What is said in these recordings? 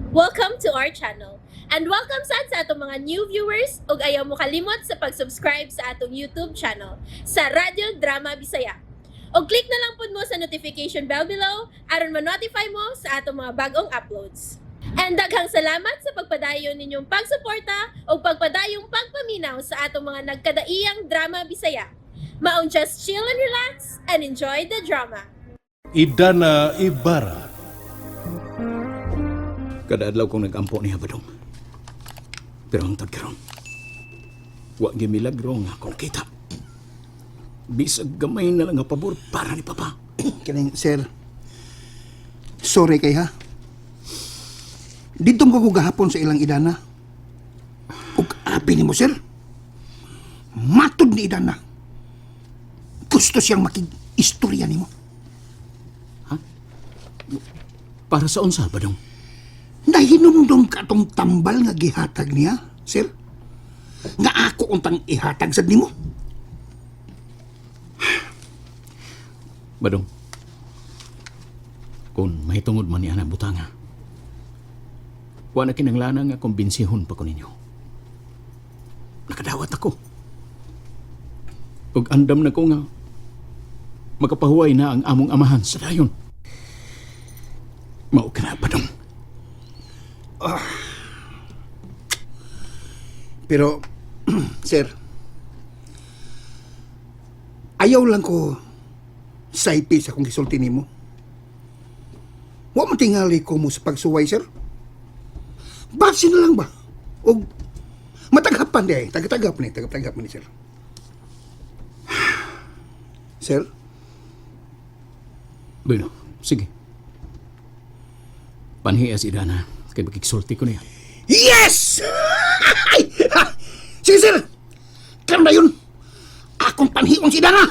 Welcome to our channel. And welcome sad sa atong mga new viewers ug ayaw mo kalimot sa pag-subscribe sa atong YouTube channel sa Radyo Drama Bisaya. Og click na lang pud mo sa notification bell below aron ma-notify mo sa atong mga bagong uploads. And daghang salamat sa pagpadayon ninyong pagsuporta ug pagpadayong pagpaminaw sa atong mga nagkadaiyang drama Bisaya. Maong just chill and relax and enjoy the drama. Idana Ibarra. Kada adlaw kong nagampo niya badong. Pero hangtod karon, wa gyud milagro nga akong kita. Bisag gamay na lang nga pabor para ni Papa. Kining, sir. Sorry kay ha. Dito ko gahapon sa ilang idana. Ug abi nimo, sir. Matod ni idana. Gusto siyang makig-istorya nimo. Para sa unsa badong? Nahinumdum ka tong tambal nga gihatag niya, sir. Nga ako untang ihatag sad nimo. Badong. Kung mahitungod man ni ana butanga. Wa na kinahanglan nga kumbensihon pa ko ninyo. Nakadawat ako. Ug andam na ko nga makapahuway na ang among amahan sa dayon. Mao ka na, Badong. Pero, sir, ayaw lang ko saipi sa akong gisulti nimo. Wa man tingali ko mo sa pagsuway, sir. Base na lang ba? O mataghapan di ay. Tagap-tagap ni, tagap-tagap ni, sir. Sir, Bueno, sige. Panhiya si Dana. Kay makiksulti ko niya. Yes! Ay! Ha! Sige, sir! Karon na yun! Akong panhion si Dana!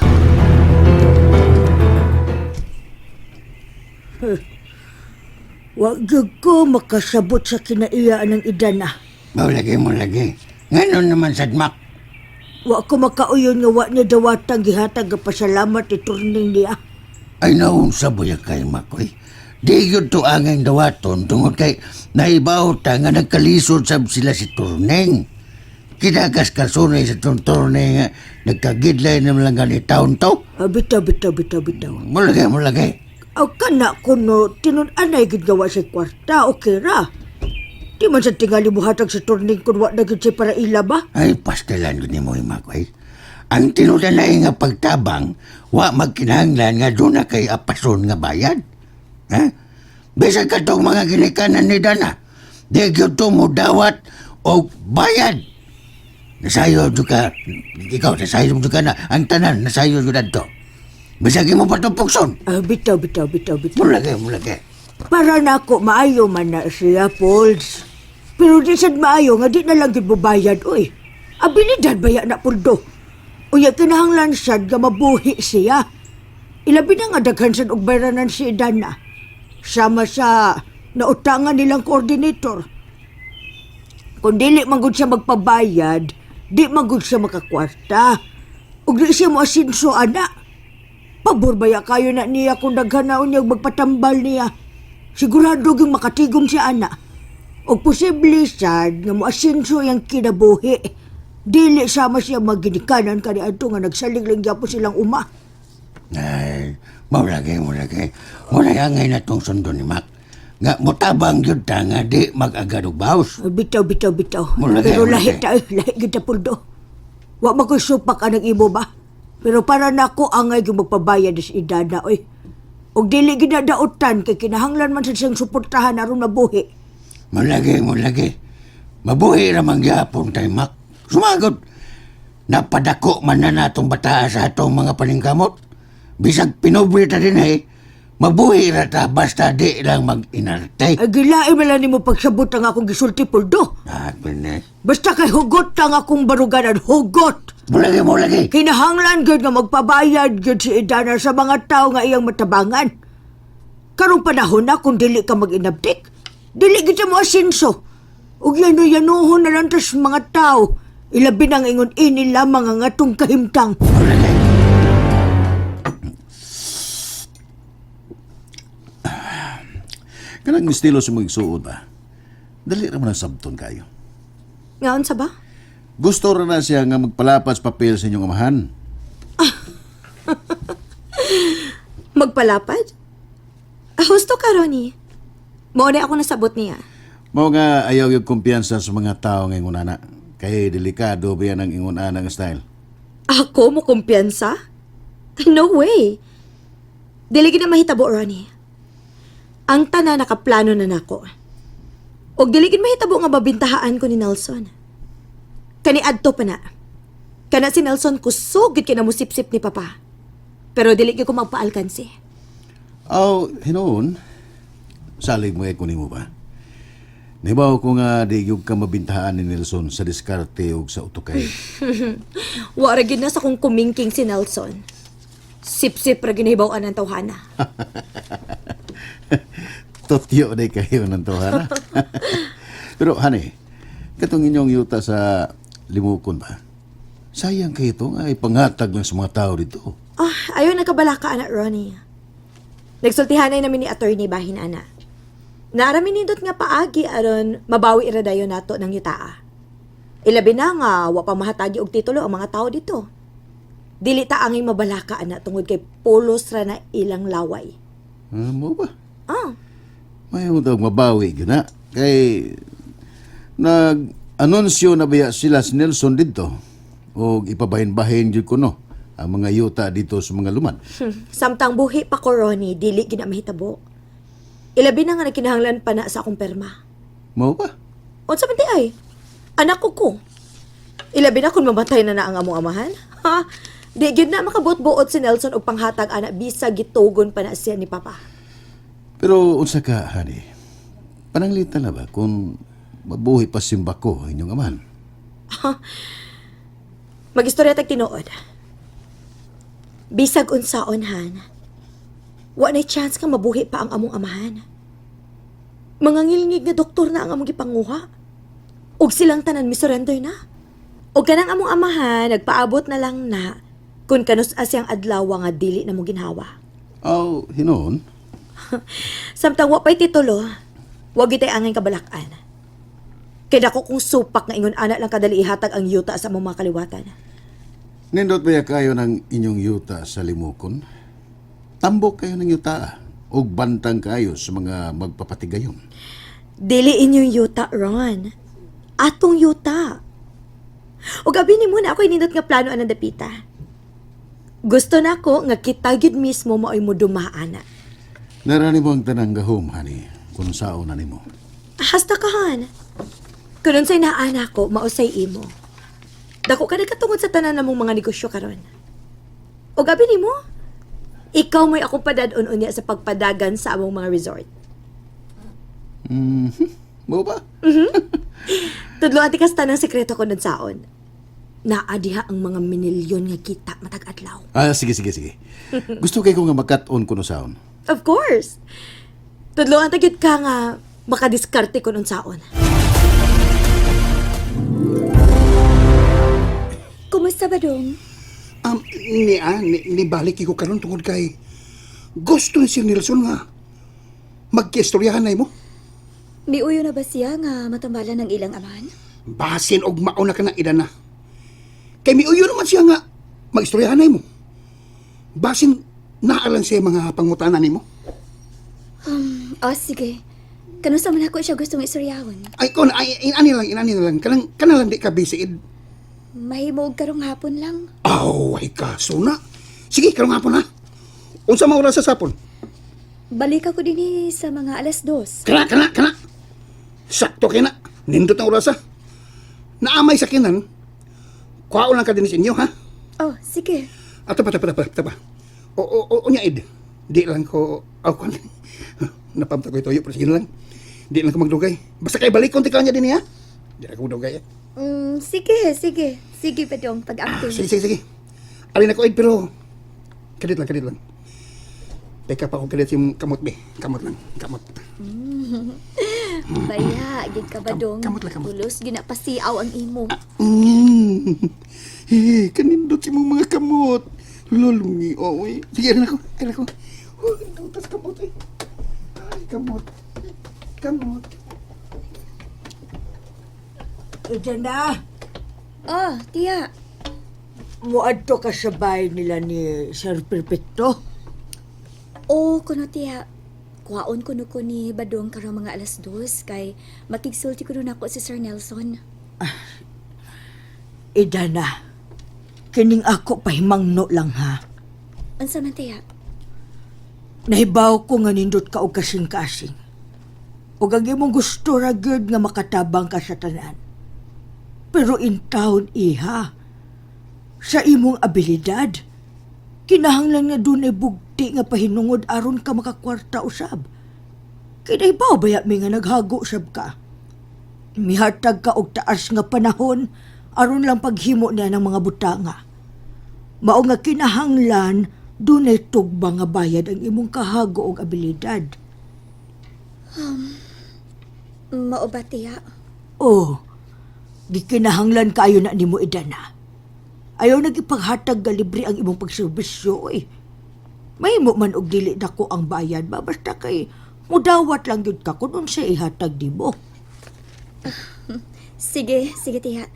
Wa gyud ko makasabot sa kinaiyaan ng idana. Mao lagi mo lagi. Nganon naman sad Mak. Wa ko makauyon nga wa niya dawatang gihatag nga pasalamat ni turning niya. Ay naunsa boya kay Mak oy. Di gyud to angay dawaton tungod kay naibaw ta nga nagkalisod sab sila si Turneng. Kinagas kalsunay sa tong Turneng nga nagkagidlay naman lang gani taon to. Ah, bitaw, bitaw, bitaw, bitaw. Mo lagi mo lagi. Aw kana kuno tinun-anay gid gawa sa kwarta, okay ra. Di man sa tingali buhatag sa turning kun wa na gid siya para ila ba? Ay pastelan gyud nimo Mak oy. Ang tinudanay nga pagtabang wa magkinahanglan nga doon na kay apason nga bayad. Ha? Bisan katong mga ginikanan ni Dana, di gyud to mo dawat og bayad. Nasayo jud ka, ikaw nasayo jud ka na, ang tanan nasayo jud adto. Bisag imo pa pukson. Ah, bitaw, bitaw, bitaw, bitaw. Mulagi, mulagi. Para nako maayo man na siya, Pauls. Pero di sad maayo nga di na lang gid mobayad, oy. Abilidad baya na puldo. Unya kinahanglan sad nga mabuhi siya. Ilabi na nga daghan sad og bayranan si Idana. Sama sa nautangan nilang coordinator. Kung dili man gud siya magpabayad, di man gud siya makakwarta. Ug di siya moasinso ana. Pabor baya kayo na niya kung daghan na unyag magpatambal niya. Sigurado gyud makatigom siya ana. Og posible sad nga moasinso yang kinabuhi. Dili sama siya maginikanan kani adto nga nagsalig lang gyapon silang uma. Ay, mulagi, mulagi. Muna angay na tong sundon ni Mac. Nga mutabang gyud ta nga di mag-agad og baws. Bitaw, bitaw, bitaw. Mulagi, Pero mulagi. lahi ta, eh, lahi gyud ta puldo. Wa man ko'y supak anang imo ba? Pero para nako angay gyud magpabayad sa idana oy. Og dili gyud na daotan kay kinahanglan man sa siyang suportahan aron mabuhi. Mulagi, mulagi. Mabuhi ra man gyapon tay Mac. Sumagot. Napadako man na natong bataa sa atong mga paningkamot. Bisag pinobre ta din eh. Mabuhi ra ta basta di lang mag-inarte. Ay gilain man lang nimo pagsabot ang akong gisulti puldo. Ah, pene. Basta kay hugot ang akong baruganan, hugot. Mulagi, mulagi. Kinahanglan gyud nga magpabayad gyud si Idana sa mga tao nga iyang matabangan. Karong panahon na kung dili ka mag-inabtik, dili gid mo asinso. Ug yano-yanuhon na lang tas mga tao. Ilabi nang ingon ini lamang ang atong kahimtang. Mulagi. Kanang estilo sa mga igsuon ba? Dali ra man ang sabton kayo. Nga unsa ba? Gusto ra na siya nga magpalapas papel sa inyong amahan. Magpalapad? Ah, husto ka, Ronnie. Mao na ako nasabot niya. Mao nga ayaw yung kumpiyansa sa mga tao nga ingon ana. Kay delikado ba yan ang ingon ana nga style. Ako mo kumpiyansa? No way. Dili gid na mahitabo, Ronnie. Ang tanan nakaplano na nako. Og dili gid mahitabo nga mabintahaan ko ni Nelson. Kani adto pa na. Kana si Nelson kusog gid kay namusipsip ni Papa. Pero dili gyud ko magpaalkansi. Aw, hinuon, salig mo ko nimo ba? Nibaw ko nga di gyud ka mabintahaan ni Nelson sa diskarte ug sa utukay. Wa ra gyud na sa kong kumingking si Nelson. Sipsip ra ginahibaw-an ang tawhana. Totyo na kayo ng tawhana. Pero honey, katong inyong yuta sa limukon ba? Sayang kayo ito nga ipanghatag lang sa mga tao dito. Ah, ayaw nagkabala ka, anak Ronnie. Nagsultihanay namin ni attorney bahin ana. Naarami nindot nga paagi aron mabawi ra dayon nato ng yutaa. Ilabi na nga wa pa mahatagi og titulo ang mga tao dito. Dili ta angay mabalaka ana tungod kay pulos ra na ilang laway. Ah, mo ba? Ah, May daw mabawi gyud na. Kay nag-anunsyo na baya sila si Nelson dito o ipabahin-bahin gyud kuno ang mga yuta dito sa mga lumad. Samtang buhi pa ko Ronnie, dili gid na mahitabo. Ilabi na nga nagkinahanglan pa na sa akong perma. Mao ba? Unsa man di ay? Anak ko ko. Ilabi na kung mamatay na na ang among amahan. Ha? Di gyud na makabuot-buot si Nelson og panghatag ana bisag gitugon pa na siya ni Papa. Pero unsa ka, honey? Pananglitan na ba kung mabuhi pa simba ko inyong amahan? Magistorya tag tinuod. Bisag unsaon han. Wa nay chance nga mabuhi pa ang among amahan. Mga ngilngig nga doktor na ang among gipanguha. Og silang tanan misurrender na. Og kanang among amahan nagpaabot na lang na kun kanus siyang adlaw nga dili na mo ginhawa. Aw, hinuon? Samtang wa pa'y titulo, wag itay angay kabalakan. Kay dako kong supak nga ingon ana lang kadali ihatag ang yuta sa among mga kaliwatan. Nindot ba kayo ng inyong yuta sa limukon? Tambok kayo ng yuta og bantang kayo sa mga magpapatigayon. Dili inyong yuta, Ron. Atong yuta. O gabi ni muna ako inindot nga plano anang dapita. Gusto na ko nga kita gyud mismo maoy mo dumaan na. Narani mo ang tanang gahom, honey, kung sao na nimo. Hasta ka, han. Kunon say naana ko, mausay imo. Dako ka nagkatungod sa tanan namong mga negosyo karon. O gabi nimo, ikaw mo'y akong padad-on unya sa pagpadagan sa among mga resort. Mo ba? Tudlo ati kasta ng sekreto ko nun saon. Naa diha ang mga minilyon nga kita matag adlaw. Ah, sige, sige, sige. Gusto kay ko nga magkat-on kuno saon. Of course. Tudlo ati gyud ka nga makadiskarte ko nun saon. Kumusta ba dong? Ni, ni balik ko karon tungod kay gusto ni Sir Nelson nga magkistoryahan na mo. Miuyo na ba siya nga matambalan ng ilang amahan? Basin og mauna ka na ida na. Kay miuyo naman siya nga magistoryahan na mo. Basin naalan siya mga pangutana nimo. Oh, sige. Kanusa man ako siya gustong istoryahon. Ay kon ay inani lang, inani na lang. Kanang kanang lang di ka busy id. Mahimog karong hapon lang. Aw, ay kaso na. Sige, karong hapon ha. Unsa man oras sa sapon? Balik ako din sa mga 2:00. Kana, kana, kana. Sakto kay na. Nindot ang oras ha. Naamay sa kinan. Kuhaon lang ka din sa inyo ha. Oh, sige. Ato pa, tapa, tapa, tapa. O, unya id. Di lang ko, aw, kwan. Napamta ko ito, pero sige na lang. Di lang ko magdugay. Basta kay balik konti ka niya din ha. Di lang ko magdugay. Eh. Sige, sige. Sige pa dong, pag-acting. Sige, sige, sige. Alin ako id, pero kadit lang, kadit lang. Teka pa ako kadit yung kamot, be. Kamot lang, kamot. Baya, gid ka ba dong? Kamot lang, kamot. Tulos, ginapasiaw ang imo. Eh, kanindot si mong mga kamot. Lulungi, oh, eh. Sige, alin ako, alin ako. Oh, nindot tas kamot, eh. Ay, kamot. Kamot. Ito na. Oh, tiya. Muadto ka sa bahay nila ni Sir Perfecto. Oo, kuno tiya. Kuhaon kuno ko ni Badong karong mga 2:00 kay makigsulti kuno nako si Sir Nelson. Ida na. Kining ako pahimangno lang ha. Unsa man tiya? Nahibaw ko nga nindot ka og kasing-kasing. Ug ang imong gusto ra gyud nga makatabang ka sa tanan. Pero in town iha, sa imong abilidad, kinahanglan nga dunay bugti nga pahinungod aron ka makakwarta usab. Kay nahibaw baya mi nga naghago sab ka. Mihatag ka og taas nga panahon aron lang paghimo niya ng mga butanga. Mao nga kinahanglan dunay tugba nga bayad ang imong kahago og abilidad. Mao ba tiya? Oh, gikinahanglan kaayo na nimo idana. Ayaw nagipaghatag ga libre ang imong pagserbisyo oy. Mahimo man og dili dako ang bayad ba basta kay mudawat lang gyud ka kun unsay ihatag nimo. Sige, sige tiya.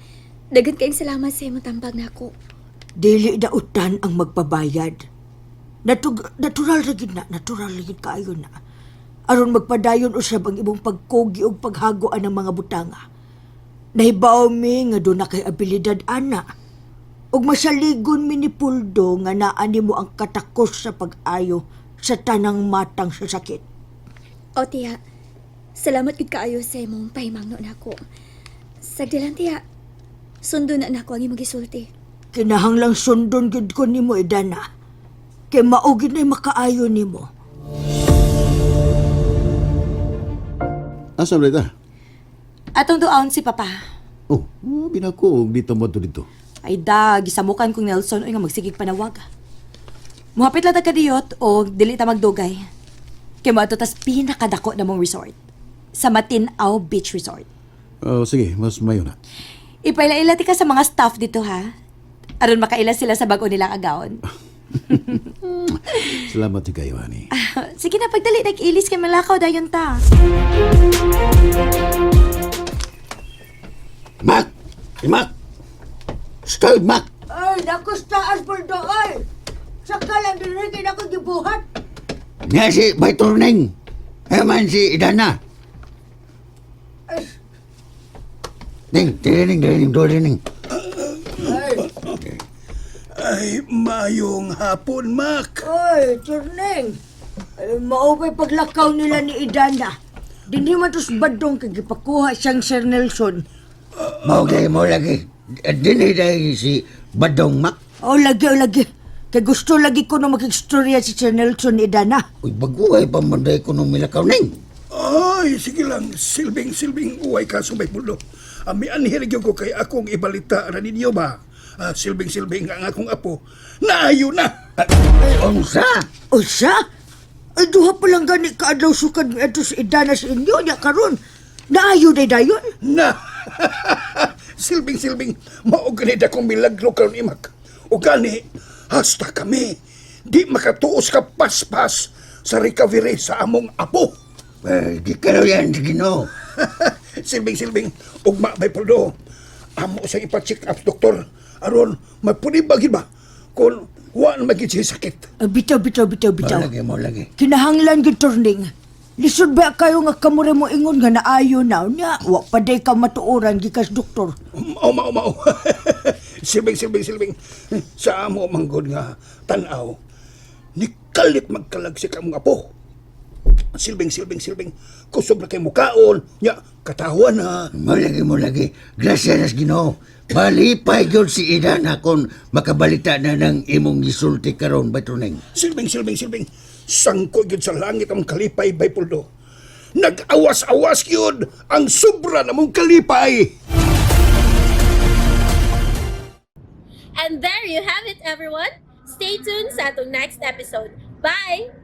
Daghan kayong salamat sa imong tambag nako. Dili dautan ang magpabayad. Natural ra gyud na, natural ra gyud kaayo na. Aron magpadayon usab ang imong pagkugi og paghago ang mga butanga. Nahibaw mi nga doon na kay abilidad ana. Ug masaligon mi ni Puldo nga naa nimo ang katakos sa pag-ayo sa tanang matang sa sakit. O tiya, salamat gid kaayo sa imong pahimangno nako. Sagdi lang tiya. Sundo na nako ang imong gisulti. Kinahanglang sundon gyud ko nimo idana. Kay mao gyud nay makaayo nimo. Asa ba ita? Atong duaon si Papa. Oh, oh binako og dito mo dito. Ay da, gisamukan kong Nelson oy nga magsigig panawag. Muhapit lang ta kadiyot o dili ta magdugay. Kay moadto tas pinakadako na mong resort. Sa Matinaw Beach Resort. Oh, sige, mas mayo na. Ipaila-ila ti ka sa mga staff dito ha. Aron makaila sila sa bag-o nilang agawon. Salamat kayo, honey. Sige na, pagdali, nag-ilis kay malakaw dayon ta. Mac! Si Mac! Stop, Mac! Ay, dako sa taas Puldo ay. Saka lang diri kay nako gibuhat. Nga si Bayturning. Eman si Idana. Ning, dirining, dirining, dirining. Ay, mayong hapon, Mac. Oy, Turneng. Ay, mao pa'y paglakaw nila ni Idana. Dinhi man tos badong kay gipakuha siyang Sir Nelson. Mao kay mo lagi. Dili dahil si Badong Mac. Oh, lagi, oh, lagi. Kay gusto lagi ko na makigstorya si Sir Nelson ni Idana. Uy, baguhay pa man dahil ko nung milakaw ning. Ay, sige lang. Silbing, silbing uway ka, Sumbay Puldo. Ami anhir gyud ko kay akong ibalita ra ninyo ba? Ah, silbing, silbing ang akong apo. Naayo na! Ay, unsa? O siya? Ay, duha pa lang gani kaadlaw sukad mi adto si Idana sa inyo niya karon. Naayo day dayon. Na! Silbing, silbing, mao gani akong milagro karon imak. O gani, hasta kami. Di makatuos ka paspas sa recovery sa among apo. Eh, di kayo yan, sige no. Silbing, silbing, ugma bay Puldo. Amo sa ipa-check up, doktor. Aron, magpunibag ba? Kung wa na magid siya sakit. Ay, bitaw, bitaw, bitaw, Mao bitaw. lagi, mao lagi. Kinahanglan gyud Turning. Lisod ba kayo nga kamure mo ingon nga naayo na nya? Wa pa day ka matuoran gikas doktor. Mao, mao, mao. Silbing, silbing, silbing. Sa amo manggod nga tanaw, nikalit magkalag si kamong apo. Silbing, silbing, silbing. Kusog na kay mukaon. Nya, katawan na. Mao lagi, mao lagi. Gracias sa Ginoo. Malipay gyud si Idana kung makabalita na ng imong gisulti karon Bayturning. Silbing, silbing, silbing. Sangko gyud sa langit ang kalipay, bay Puldo. Nag-awas-awas gyud ang sobra na mong kalipay. And there you have it, everyone. Stay tuned sa atong next episode. Bye!